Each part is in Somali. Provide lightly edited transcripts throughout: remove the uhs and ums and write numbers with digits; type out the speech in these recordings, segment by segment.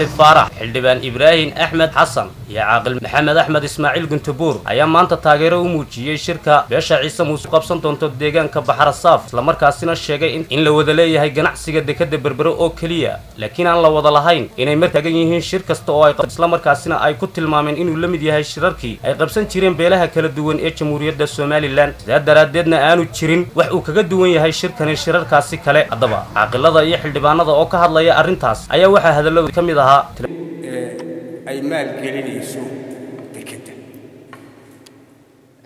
Cali Faarax, Xildhibaan Ibraahim Axmed Xasan iyo Caaqil Maxamed Axmed Ismaaciil Guntabuur ayaa maanta taageero u muujiyey shirka beesha Ciise Muuse qabsan doonto deegaanka Baxarasaaf, islamarkaasina sheegay in la wada leeyahay ganacsiga dekadda Berbere oo keliya, laakiin aan la wada lahayn inay mar taagan yihiin shir kasta oo ay, islamarkaasina ay ku tilmaameen inuu la mid yahay shirarkii ay qabsan jireen beelaha kala duwan ee Jamhuuriyadda Somalilan, sidaa daraaddeedna aanu jirin wax uu kaga duwan yahay shirkani shirarkaasi kale. Haddaba caaqilada iyo xildhibaanada oo ka hadlaya arrintaas ayaa waxaa hadalladooda ka mid ahaa: Ay maalgelinayso dekedda,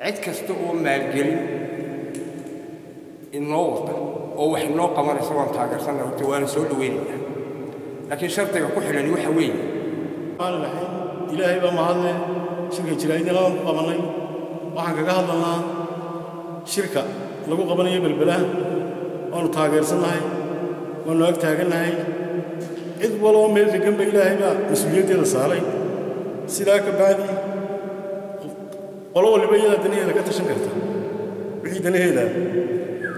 cid kasta oo maalgelin inoo wada oo wax inoo qabanaysa waan taageersanna horta, waana soo dhawaynaynaa, laakiin shardiga ku xidhani waxa weeye Raxiim, Ilaahay baa mahadle. Shirka jaraa'idna waan ku qabannay. Waxaan kaga hadalnaa shirka lagu qabanayo Belbela. Waannu taageersannahay, waannu ag taagannahay. Cid waloo meel degan ba Ilaahay baa mas-uuliyaddeeda saaray. Sidaa ka bacdi qolo waliba iyadaa danaheeda ka tashan karta, wixii danaheeda.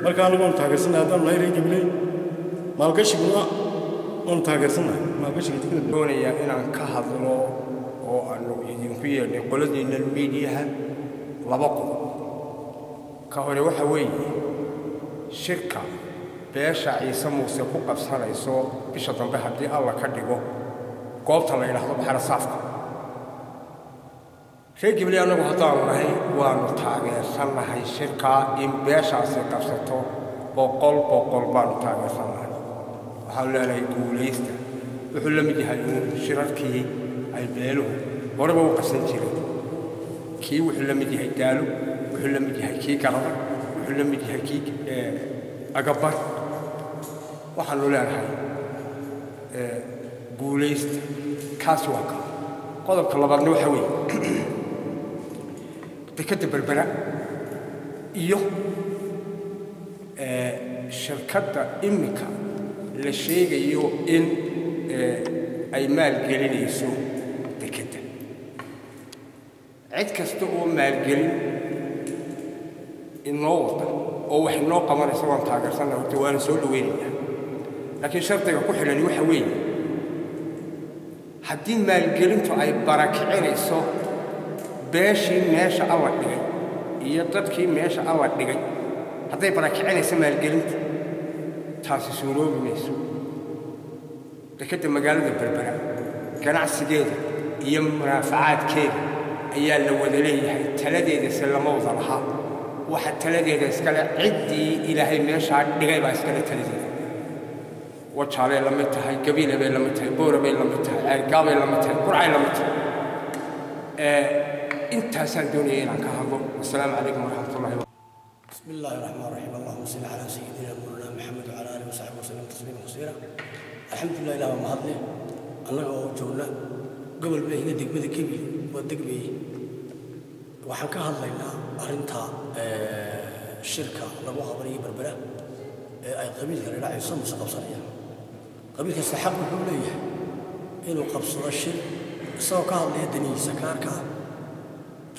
Marka anigu waanu taageersannahay haddaanu nahay reer Gabiley. Maalgashiguna waanu taageersannahay, maalgashiga dekada. Doonayaa inaan ka hadlo oo aanu idinku yeedhnay qoladiinnan miidiyaha laba qodob. Ka hore waxa weeye shirka beesha Ciise Muuse ku qabsanayso bisha dambe, haddii Alla ka dhigo, goobta la yidhaahdo Baxarasaafka. Reer Gibley annagu haddaanu nahay waannu taageersannahay shirkaa in beeshaasi qabsato, 100% baanu taageersannahay. Waxaanu leenahay guulaysta. Wuxuu la mid yahay uun shirarkii ay beeluhu horeba u qabsan jireen. Kii wuxuu la mid yahay Daalo, wuxuu la mid yahay kii Garada, wuxuu la mid yahay kii Agabar. Waxaanu leenahay guulaysta. Kaasi waa ka qodobka labaadna. Waxa weeye dekedda Berbera iyo shirkadda iminka la sheegayo in ay maalgelinayso dekedda. Cid kasta oo maalgelin inoo wada oo wax inoo qabanaysa waan taageersanna horta, waana soo dhawaynaynaa, laakiin shardiga ku xidhani waxa weeye haddii maalgelintu ay barakicinayso beeshii meesha Alla dhigay iyo dadkii meesha Alla dhigay, hadday barakicinayso maalgelintu, taasi suuroobi mayso. Dekedda magaalada Berbera ganacsigeeda iyo munaafacaadkeeda ayaa la wada leeyahay, taladeeda se lama wada lahaa. Waxa taladeeda iskale ciddii Ilaahay meeshaa dhigay baa iskale taladeeda. Wajaalay la mid tahay, Gabiile bay la mid tahay, Boora bay la mid tahay, Ceergaabay la mid tahay, Burcay la mid tahay. Intaasaan doonaya inaan ka hadlo. Wasalaamu calaykum waraxmatullahi. بسم الله الرحمن الرحيم، اللهم صل على سيدنا مولانا محمد وعلى اله وصحبه وسلم تسليما كثيرا. الحمد لله، ilaah baa mahadle. Annaga oo joogna gobol bayna degmada Gebil waa degmay, waxaan ka hadlaynaa arrinta shirka lagu qabanayo Berbera ee ay qabiilka la Ciise Muuse qabsanayaan. Qabiil kasta xaq wuxuu leeyahay inuu qabsado shir isagoo ka hadlaya danihiisa gaarka ah,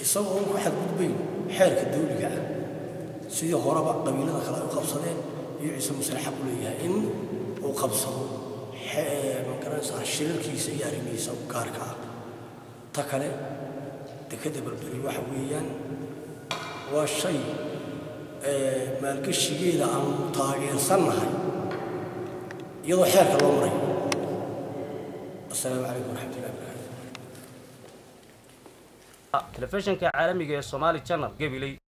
isagoo oon ku xadgudbayn xeerka dawliga ah. Sidii horeba qabiilada kale ay u qabsadeen iyo Ciise Muuse xaq u leeyahay in uu qabsado, magaranaysaa, shirarkiisa iyo arrimihiisa u gaarka ah. Ta kale, dekedda Berberi waxa weeyaan waa shay maalgeshigeeda aanu taageersannahay iyadoo xeerka loo marayo. Assalaamu calaykum waraxmatullahi wabarakaatu. Telefishinka caalamiga ee Somali Channel, Gabiley.